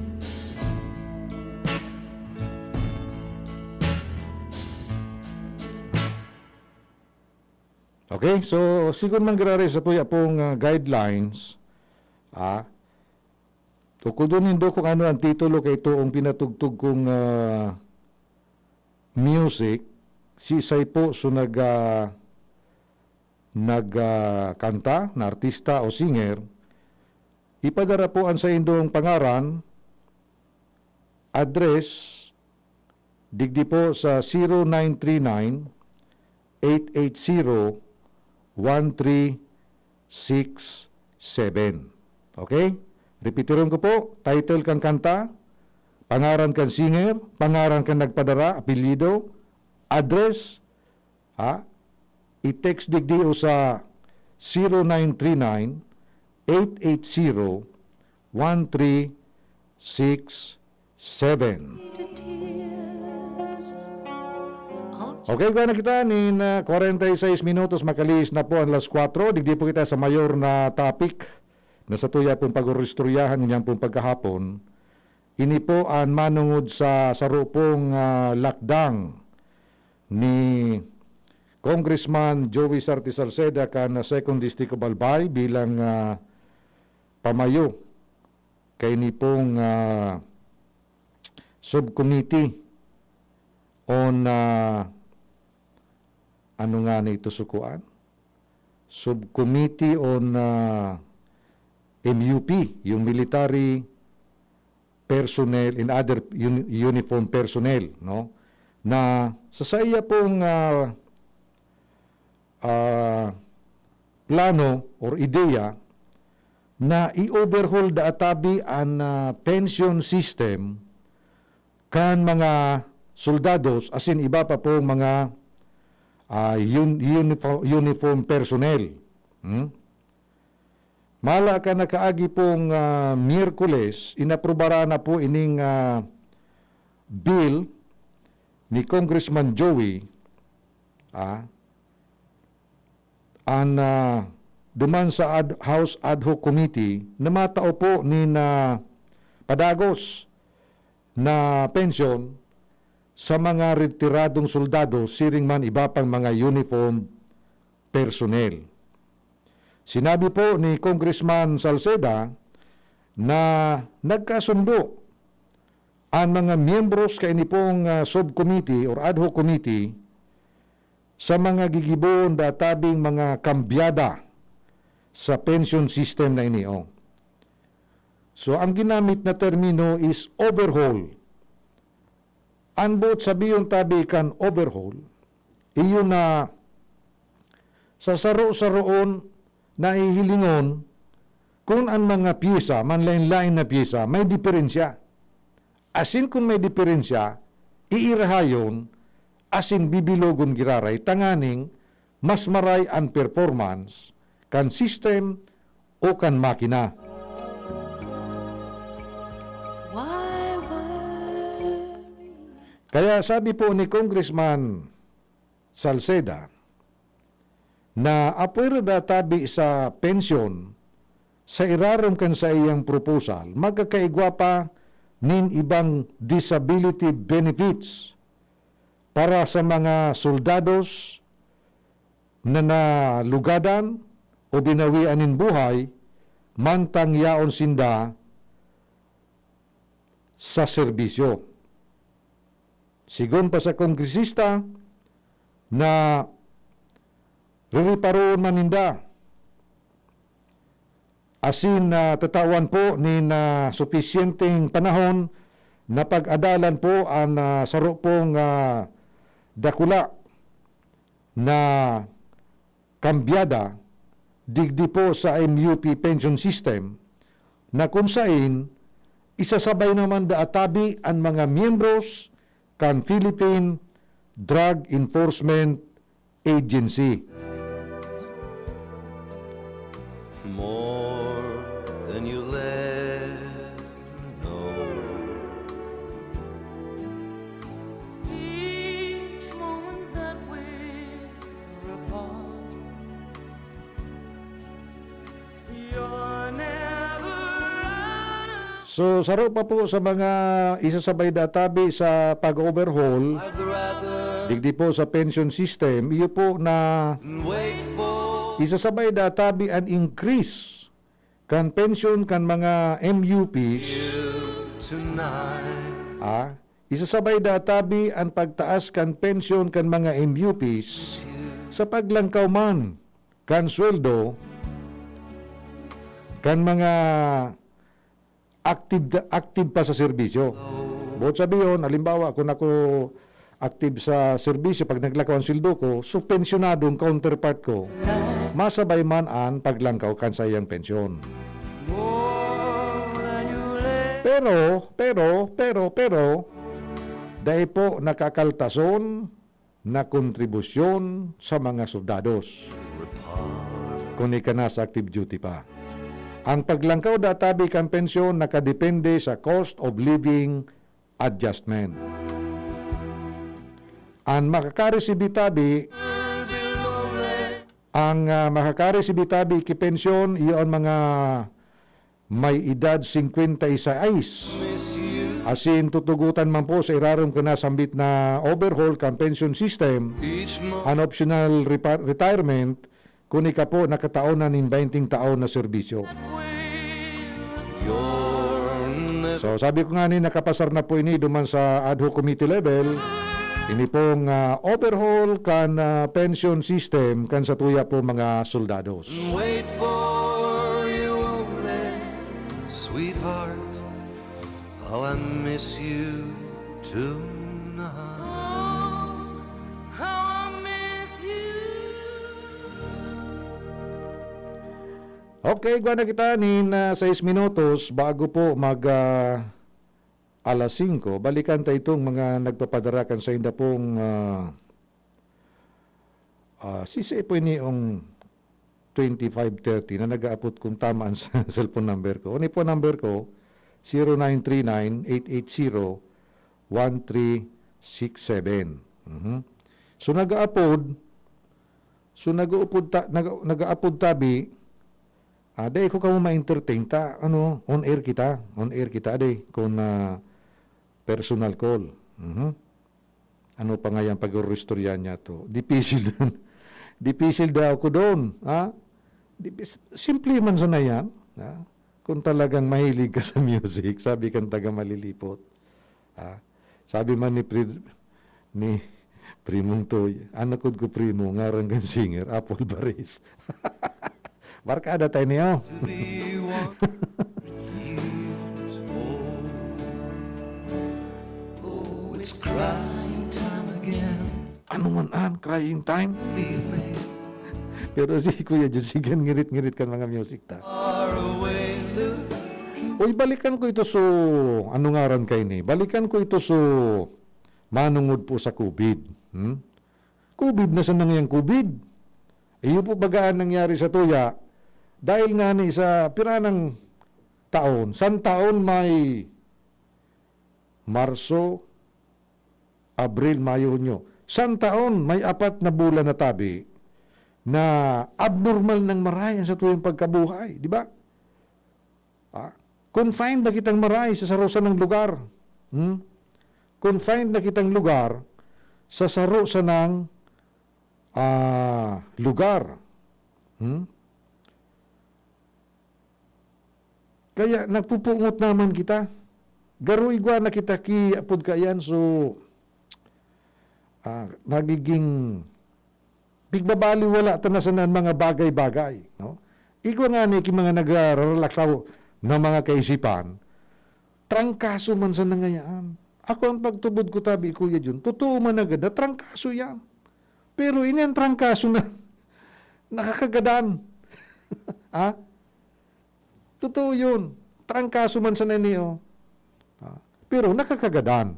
Okay, so sigon man giraray sa tuya pong, ah, guidelines, ah, tukodon nindo kung ano ang titulo kay toong pinatugtog kong, ah, music, siisay po so nag, ah, nag, ah, kanta, na artista o singer, ipadara po an saindong pangaran, address, digdi po sa zero nine three nine, eight eight zero, one three six seven. Okay? Repetiron ko po, title kan kanta, pangaran kan singer, pangaran kan nagpadara, apelyido, address, ha? I-text digdi o sa zero nine three nine, eight eight zero, one three six seven. Okay, kuha na kita nin, ah, kwarenta y seis minutos, makalihis na po ang alas kwatro. Digdi po kita sa mayor na topic na sa tuya pong pag-uristoryahan ngunyan pong pagkahapon. Ini po an manungod sa saro pong, ah, lakdang ni Congressman Joey Sarte Salceda kan Second District of Albay bilang, ah, pamayo kaini pong, ah, subcommittee on, ah, ano nga na ito sukuan? Subcommittee on, ah, M U P, yung military personnel and other uni-, uniform personnel, no? Na sa saiya pong, ah, ah, plano or ideya na i-overhaul da tabi an, ah, pension system kan mga soldados asin iba pa pong mga, ah, un-, unifo-, uniform personnel. Hmm? Mala kan nakaagi pong, ah, Miyerkules, inaprubaran na po ining, ah, bill ni Congressman Joey, ah, an, ah, duman sa ad-, House Ad Hoc Committee na matao po nin, ah, padagos na pensyon sa mga retiradong soldado siring man iba pang mga uniform personnel. Sinabi po ni Congressman Salceda na nagkasundo an mga miyembros kaini pong, ah, subcommittee or ad hoc committee sa mga gigibohon da tabing mga kambyada sa pension system na ini, oh. So, ang ginamit na termino is overhaul. An boot sabihon tabi kan overhaul, iyo na sa saro-saroon na hihilingon kun an mga pyesa, manlaen-laen na pyesa, may diferensya. Asin kun may diferensya, iirahayon asin bibilogon giraray tanganing mas maray an performance kan system o kan makina. Kaya sabi po ni Congressman Salceda, na apwera da tabi sa pensyon sa irarom kan saiyang proposal, magkakaigwa pa nin ibang disability benefits para sa mga soldados na nalugadan o binawian nin buhay, mantang yaon sinda sa serbisyo. Sigon pa sa kongresista na ririparoon man ninda asin, ah, tatawan po nin, ah, supisyenteng panahon na pag-adalan po an, ah, saro pong, ah, dakula na kambyada digdi po sa M U P pension system na kun sain isasabay naman da atabi an mga miyembros kan Philippine Drug Enforcement Agency. More than you'll ever know. Each moment that we're apart, you're never out of So, saro pa po sa mga isasabay da tabi sa pag-overhaul, I'd rather digdi po sa pension system, iyo po na wait for isasabay da tabi an increase kan pension kan mga M U Ps. Till tonight. Ah, isasabay da tabi an pagtaas kan pension kan mga M U Ps sa paglangkaw man kan sweldo kan mga active, active pa sa serbisyo. Buot sabihon, halimbawa, kung ako active sa serbisyo, pag naglakaw ang sweldo ko, so pensyonado ang counterpart ko, masabay man an paglangkaw kan saiyang pensyon. Pero, pero, pero, pero, dai po nakakaltason na kontribusyon sa mga soldados kun ika nasa active duty pa. Ang paglangkaw da tabi kan pensyon nakadepende sa cost of living adjustment. An makakaresibi tabi, ang, ah, makakaresibi tabi ki pensyon, iyo an mga may edad singkwenta y sais. Asin tutugotan man po sa irarom kan nasambit na overhaul kan pension system, an optional repa-, retirement, kun ika po nakataon na nin baynting taon na serbisyo. So, sabi ko nga ni, nakapasar na po ini duman sa ad hoc committee level. Ini pong, ah, overhaul kan, ah, pension system kan satuya po mga soldados. Wait for you only, sweetheart. How I miss you tonight. Oh, how I miss you. Okay, igwa na kita nin, ah, sais minutos bago po mag, ah, alas singko. Balikan ta itong mga nagpapadara kan sainda pong, ah, ah, si, si po ini yung twenty-five thirty na nag-aapot kung tama ang cellphone number ko. Ang phone number ko, zero nine three nine, eight eight zero, one three six seven. Mhm. So, nag-aapod, so, nag-uupod ta-, nag-, nag-aapod tabi, ah, dai ko kamo ma-entertain ta, ano, on air kita, on air kita, dai, kung, ah, personal call. Mhm. Ano pa nga yan, pag-oristorya niya to? Dipisil dun. Dipisil daw ako dun, ha? Dipis-, simple man sana yan, ha? Kung talagang mahilig ka sa music, sabi kang taga Malilipot, ha? Sabi man ni Pri-, ni Primong Toy, anak ko, primo, ngaran kan singer, Apple Baris. Barkada tayo niyo. To be one years old. Oh, it's crying time again. Ano man an crying time? Leave me. Pero si Kuya Jun, sige, ngirit-ngirit kan mga music ta. Far away, look. Uy, balikan ko ito so, ano ngaran kaini? Balikan ko ito so, manungod po sa COVID. Hmm? COVID na sana ngayang COVID. Iyo po baga an nangyari sa tuya, dahil nga ni sa piranang taon, san taon may Marso, Abril, Mayo, Hunyo. San taon may apat na bulan na tabi na abnormal nang maray an satuyang pagkabuhay, di ba? Ah, confined na kitang maray sa saro sanang lugar. Hmm? Confined na kitang lugar sa saro sanang, ah, lugar. Hmm? Kaya nagpupungot naman kita. Garo igwa na kita ki apod kaiyan, so, ah, nagiging pigbabaliwala ta na sana an mga bagay-bagay, no? Igwa ngani ki mga nagraralakaw na mga kaisipan, trangkaso man sana ngayaan. Ako, an pagtubod ko tabi, Kuya Jun, totoo man nanggad na trangkaso yan. Pero ini an trangkaso na nakakagadan. Ha? Totoo yun. Trangkaso man sana ini, oh. Ah, pero nakakagadan.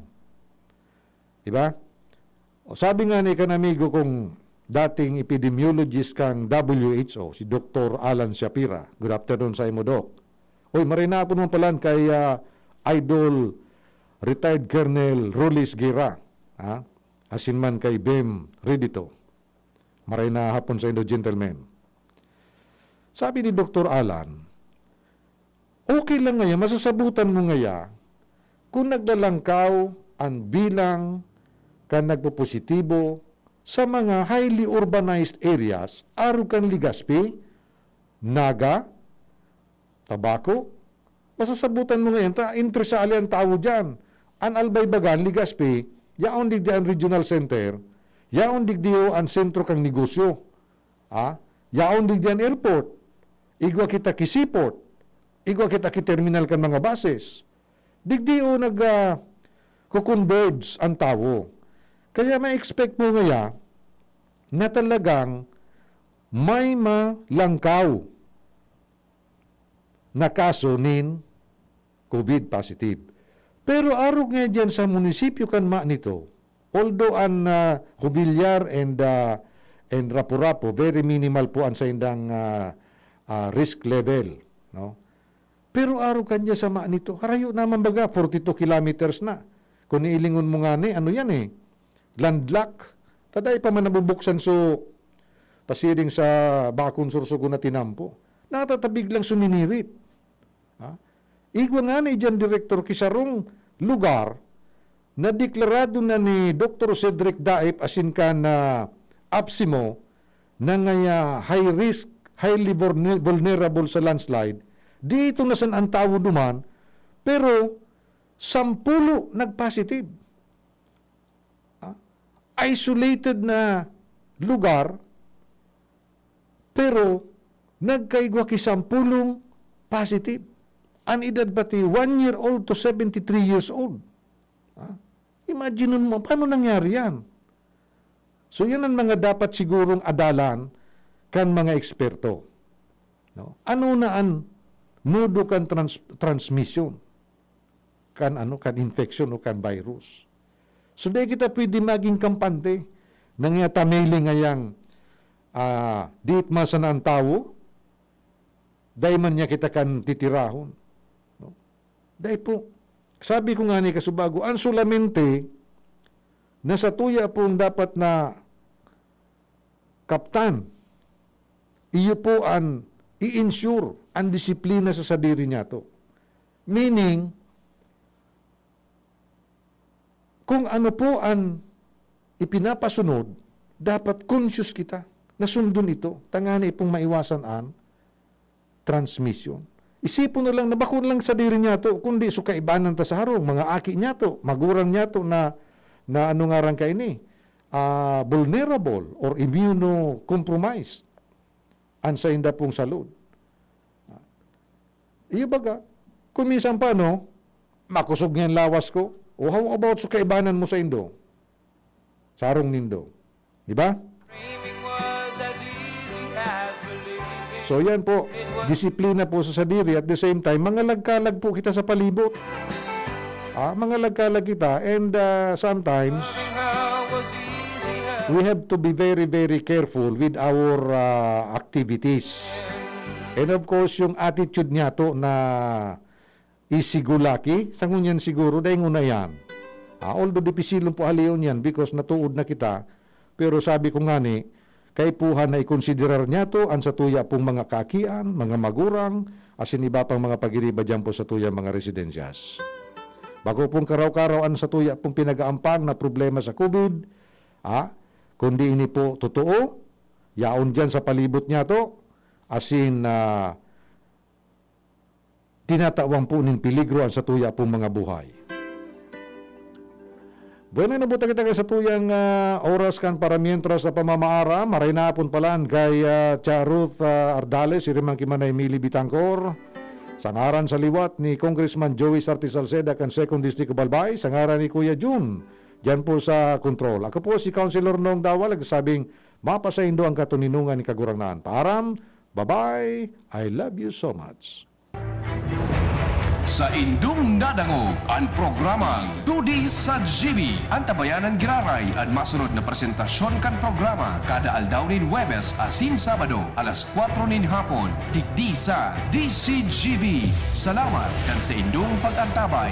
Di ba? O, sabi nga ni kan amigo kong dating epidemiologist kan W H O, si Doktor Alan Shapira. Good afternoon sa imo, Doc. Oy, maray na hapon man palan kay, ah, Idol Retired Colonel Rolis Guerra, ha? Asin man kay Bem Redito. Maray na hapon sa indo, gentlemen. Sabi ni Doktor Alan, okay lang ngaya, masasabutan mo ngaya kung naglalangkaw an bilang kan nagpopositibo sa mga highly urbanized areas, arog kan Legazpi, Naga, Tabaco. Masasabutan mo ngayon, ta, entresali an tawo diyan. An Albay baga, an Legazpi, yaon digdi an regional center, yaon digdi an sentro kan negosyo. Ah, yaon digdi an airport, igwa kita ki seaport, igwa kita ki terminal kan mga buses. Digdi o nag, ah, kukonverge an tawo. Kaya ma-expect mo ngaya na talagang may malangkaw na kaso nin covid positive. Pero arog nga diyan sa munisipyo kan Manito, although an, ah, Jubillar and, ah, and Rapu-Rapu, very minimal po an saindang, ah, ah, risk level, no? Pero arog kan diyan sa Manito, harayo naman baga, forty-two kilometers na. Kung iilingon mo ngani, ano yan eh, landlock. Ta dai pa man nabubuksan so pasiring sa bakong Sorsogon na tinampo. Natatabig lang suminirit. Ha? Igwa ngani diyan, Direktor, ki sarong lugar na deklarado na ni Doktor Cedric Daip asin kan, ah, APSEMO na ngaya high risk, highly vulne-, vulnerable sa landslide. Dito na san an tawo duman, pero sampulo nag-positive. Ah, isolated na lugar, pero nagkaigwa ki sampulong positive. An edad pati one year old to seventy-three years old. Ah, imagine mo, paano nangyari yan? So, yan ang mga dapat sigurong adalan kan mga eksperto. No? Ano na an modo kan trans-, transmission? Kan ano, kan infection o kan virus. So, dai kita pwede maging kampante. Nangyatamili ngayang, ah, diit man sana an tawo, dai man niya kita kan titirahon. No? Dai po. Sabi ko ngani kasubago, an solamente na satuya pong dapat na kaptan, iyo po an i-ensure an disiplina sa sadiri niyato. Meaning, kung ano po an ipinapasunod, dapat conscious kita na sundon ito, tangani pong maiwasan an transmission. Isipon na lang na bako na lang sadiri niyato, kundi so kaibanan ta sa harong, mga aki niyato, magurang niyato na, na ano ngaran kaini, ah, vulnerable or immunocompromised an sainda pong salud. Iyo baga, kung minsan pa, no, makosog nga an lawas ko. O how about sa kaibanan mo saindo? Sarong nindo. Di ba? So, yan po. Disiplina po sa sadiri. At the same time, mangalagkalag po kita sa palibot. Ah, mangalagkalag kita. And, ah, sometimes, we have to be very, very careful with our, ah, activities. And of course, yung attitude niyato na isigulaki, sa ngunyan siguro, dai nguna yan. Ah, although dipisilon po halion yan because natuod na kita, pero sabi ko ngani, kaipuhan na ikonsiderar niyato an satuya pong mga kaakian, mga magurang, asin iba pang mga pagiriba diyan po sa tuyang mga residensyas. Bako pong karaw-karaw an satuya pong pinag-aampang na problema sa covid, Ha? Kundi ini po totoo, yaon diyan sa palibot niyato, asin, ah, tinatawan po nin peligro an satuya pong mga buhay. Bueno, inabot na kita kan satuyang, ah, oras kan para mientras na pamamaaram. Maray na hapon palan kay, ah, Tia Ruth, ah, Ardales, iri man ki Manay Mili Bitangkor. Sa ngaran sa liwat ni Congressman Joey Sarte Salceda kan Second District of Albay, sa ngaran ni Kuya Jun, diyan po sa control. Ako po si Councilor Nong Dawa, nagsasabing, mapasaindo ang katoninongan ni Kagurangnan. Paaram, bye-bye, I love you so much. Sa indong nadangog an programang Tudi sa G B. An tabayanan giraray an masunod na presentasyon kan programa kada aldaw nin Huwebes asin Sabado, alas kwatro nin hapon, digdi sa D C G B. Salamat kan sa indong pag-antabay.